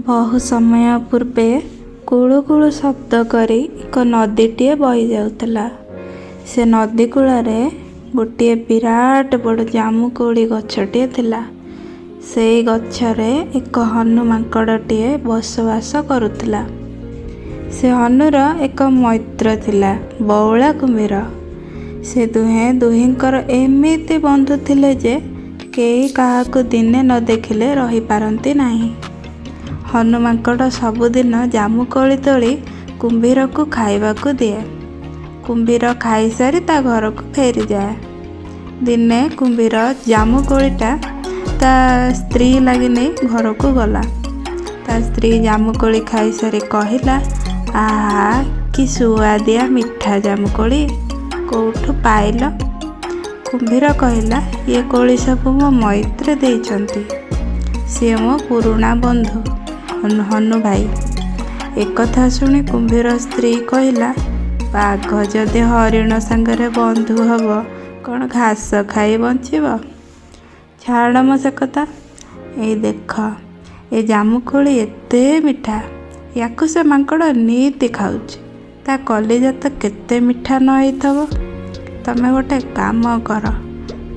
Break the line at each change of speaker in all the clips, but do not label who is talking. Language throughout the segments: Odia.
ବହୁ ସମୟ ପୂର୍ବେ କୁଳୁ କୁଳୁ ଶବ୍ଦ କରି ଏକ ନଦୀଟିଏ ବହିଯାଉଥିଲା। ସେ ନଦୀ କୂଳରେ ଗୋଟିଏ ବିରାଟ ବଡ଼ ଜାମୁକୋଳି ଗଛଟିଏ ଥିଲା। ସେଇ ଗଛରେ ଏକ ହନୁ ମାଙ୍କଡ଼ଟିଏ ବସବାସ କରୁଥିଲା। ସେ ହନୁର ଏକ ମୈତ୍ର ଥିଲା, ବଉଳା କୁମ୍ଭୀର। ସେ ଦୁହେଁ ଦୁହିଁଙ୍କର ଏମିତି ବନ୍ଧୁ ଥିଲେ ଯେ କେହି କାହାକୁ ଦିନେ ନ ଦେଖିଲେ ରହିପାରନ୍ତି ନାହିଁ। ହନୁ ମାଙ୍କଡ଼ ସବୁଦିନ ଜାମୁକୋଳି ତୋଳି କୁମ୍ଭୀରକୁ ଖାଇବାକୁ ଦିଏ। କୁମ୍ଭୀର ଖାଇସାରି ତା ଘରକୁ ଫେରିଯାଏ। ଦିନେ କୁମ୍ଭୀର ଜାମୁକୋଳିଟା ତା ସ୍ତ୍ରୀ ଲାଗି ନେଇ ଘରକୁ ଗଲା। ତା ସ୍ତ୍ରୀ ଜାମୁକୋଳି ଖାଇସାରି କହିଲା, ଆହା, କି ସୁଆଦିଆ ମିଠା ଜାମୁକୋଳି, କୋଉଠୁ ପାଇଲ? କୁମ୍ଭୀର କହିଲା, ଇଏ କୋଳି ସବୁ ମୋ ମୈତ୍ର ଦେଇଛନ୍ତି। ସିଏ ମୋ ପୁରୁଣା ବନ୍ଧୁ ହନୁ ଭାଇ। ଏକଥା ଶୁଣି କୁମ୍ଭୀର ସ୍ତ୍ରୀ କହିଲା, ବାଘ ଯଦି ହରିଣ ସାଙ୍ଗରେ ବନ୍ଧୁ ହବ, କ'ଣ ଘାସ ଖାଇ ବଞ୍ଚିବ? ଛାଡ଼ ମ ସେ କଥା। ଏଇ ଦେଖ, ଏ ଜାମୁକୋଳି ଏତେ ମିଠା, ୟାକୁ ସେ ମାଙ୍କଡ଼ ନିତି ଖାଉଛି। ତା କଲିଜା ତ କେତେ ମିଠା ନ ହେଇଥିବ। ତମେ ଗୋଟେ କାମ କର,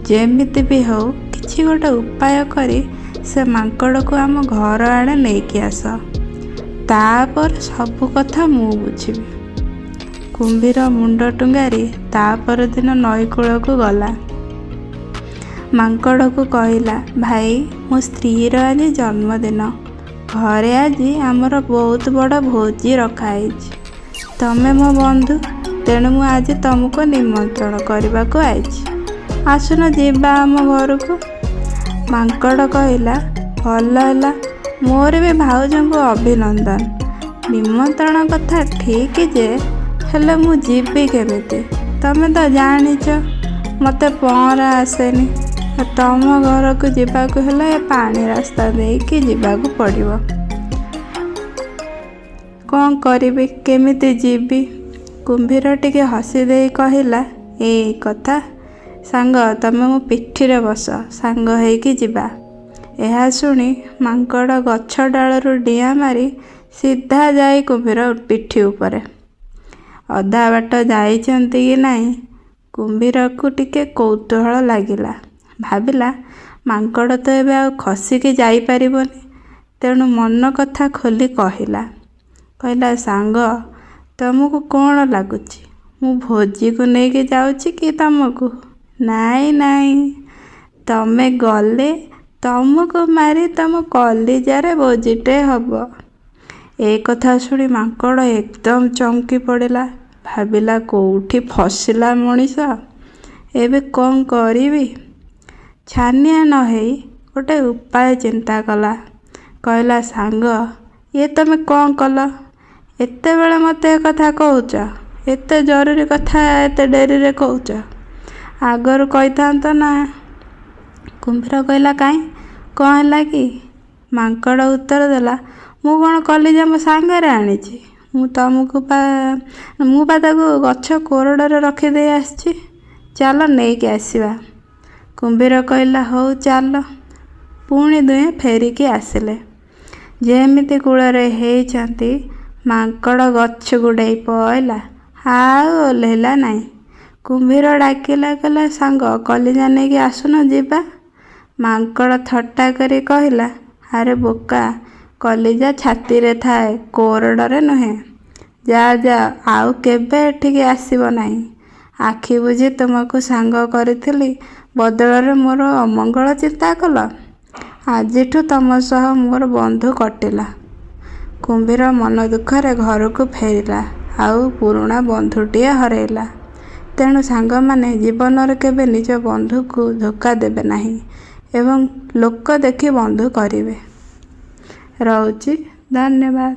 ଯେମିତି ବି ହଉ କିଛି ଗୋଟେ ଉପାୟ କରି ସେ ମାଙ୍କଡ଼କୁ ଆମ ଘର ଆଡ଼େ ନେଇକି ଆସ। ତାପରେ ସବୁ କଥା ମୁଁ ବୁଝିବି। କୁମ୍ଭୀର ମୁଣ୍ଡ ଟୁଙ୍ଗାରି ତା ପରଦିନ ନଈକୂଳକୁ ଗଲା। ମାଙ୍କଡ଼କୁ କହିଲା, ଭାଇ, ମୋ ସ୍ତ୍ରୀର ଆଜି ଜନ୍ମଦିନ। ଘରେ ଆଜି ଆମର ବହୁତ ବଡ଼ ଭୋଜି ରଖାହେଇଛି। ତମେ ମୋ ବନ୍ଧୁ, ତେଣୁ ମୁଁ ଆଜି ତମକୁ ନିମନ୍ତ୍ରଣ କରିବାକୁ ଆଇଛି। ଆସୁନ ଯିବା ଆମ ଘରକୁ। ମାଙ୍କଡ଼ କହିଲା, ଭଲ ହେଲା, ମୋର ବି ଭାଉଜଙ୍କୁ ଅଭିନନ୍ଦନ। ନିମନ୍ତ୍ରଣ କଥା ଠିକ୍ ଯେ, ହେଲେ ମୁଁ ଯିବି କେମିତି? ତମେ ତ ଜାଣିଛ ମୋତେ ପହଁରା ଆସେନି। ତମ ଘରକୁ ଯିବାକୁ ହେଲେ ଏ ପାଣି ରାସ୍ତା ଦେଇକି ଯିବାକୁ ପଡ଼ିବ। କ'ଣ କରିବି, କେମିତି ଯିବି? କୁମ୍ଭୀର ଟିକେ ହସିଦେଇ କହିଲା, ଏଇ କଥା ସାଙ୍ଗ, ତମେ ମୋ ପିଠିରେ ବସ, ସାଙ୍ଗ ହେଇକି ଯିବା। ଏହା ଶୁଣି ମାଙ୍କଡ଼ ଗଛ ଡାଳରୁ ଡିଆଁ ମାରି ସିଧା ଯାଇ କୁମ୍ଭୀର ପିଠି ଉପରେ। ଅଧା ବାଟ ଯାଇଛନ୍ତି କି ନାହିଁ, କୁମ୍ଭୀରକୁ ଟିକେ କୌତୂହଳ ଲାଗିଲା। ଭାବିଲା, ମାଙ୍କଡ଼ ତ ଏବେ ଆଉ ଖସିକି ଯାଇପାରିବନି। ତେଣୁ ମନ କଥା ଖୋଲି କହିଲା। କହିଲା, ସାଙ୍ଗ, ତମକୁ କ'ଣ ଲାଗୁଛି, ମୁଁ ଭୋଜିକୁ ନେଇକି ଯାଉଛି କି ତମକୁ? ନାଇଁ ନାଇଁ, ତମେ ଗଲେ ତମକୁ ମାରି ତମ କଲିଜାରେ ଭୋଜିଟେ ହବ। ଏ କଥା ଶୁଣି ମାଙ୍କଡ଼ ଏକଦମ ଚମକି ପଡ଼ିଲା। ଭାବିଲା, କୋଉଠି ଫସିଲା ମଣିଷ, ଏବେ କ'ଣ କରିବି? ଛାନିଆ ନ ହେଇ ଗୋଟେ ଉପାୟ ଚିନ୍ତା କଲା। କହିଲା, ସାଙ୍ଗ, ଇଏ ତମେ କ'ଣ କଲ? ଏତେବେଳେ ମୋତେ ଏ କଥା କହୁଛ? ଏତେ ଜରୁରୀ କଥା ଏତେ ଡେରିରେ କହୁଛ? ଆଗରୁ କହିଥାନ୍ତ ନା। କୁମ୍ଭୀର କହିଲା, କାଇଁ, କ'ଣ ହେଲା କି? ମାଙ୍କଡ଼ ଉତ୍ତର ଦେଲା, ମୁଁ କ'ଣ କଲିଜା ମୋ ସାଙ୍ଗରେ ଆଣିଛି? ମୁଁ ତମକୁ ପା ମୁଁ ପା ତାକୁ ଗଛ କୋରଡ଼ରେ ରଖିଦେଇ ଆସିଛି। ଚାଲ ନେଇକି ଆସିବା। କୁମ୍ଭୀର କହିଲା, ହଉ ଚାଲ। ପୁଣି ଦୁହେଁ ଫେରିକି ଆସିଲେ। ଯେମିତି କୂଳରେ ହେଇଛନ୍ତି, ମାଙ୍କଡ଼ ଗଛକୁ ଡେଇଁ ପଇଲା, ଆଉ ଓହ୍ଲେଇଲା ନାହିଁ। କୁମ୍ଭୀର ଡାକିଲା, କହିଲା, ସାଙ୍ଗ, କଲିଜା ନେଇକି ଆସୁନ ଯିବା। ମାଙ୍କଡ଼ ଥଟ୍ଟା କରି କହିଲା, ଆରେ ବୋକା, କଲିଜା ଛାତିରେ ଥାଏ, କୋରଡ଼ରେ ନୁହେଁ। ଯା ଯା, ଆଉ କେବେ ଏଠିକି ଆସିବ ନାହିଁ। ଆଖି ବୁଜି ତୁମକୁ ସାଙ୍ଗ କରିଥିଲି, ବଦଳରେ ମୋର ଅମଙ୍ଗଳ ଚିନ୍ତା କଲ। ଆଜିଠୁ ତମ ସହ ମୋର ବନ୍ଧୁ କଟିଲା। କୁମ୍ଭୀର ମନ ଦୁଃଖରେ ଘରକୁ ଫେରିଲା, ଆଉ ପୁରୁଣା ବନ୍ଧୁଟିଏ ହରେଇଲା। ତେଣୁ ସାଙ୍ଗମାନେ, ଜୀବନରେ କେବେ ନିଜ ବନ୍ଧୁକୁ ଧୋକା ଦେବେ ନାହିଁ ଏବଂ ଲୋକ ଦେଖି ବନ୍ଧୁ କରିବେ। ରହୁଛି, ଧନ୍ୟବାଦ।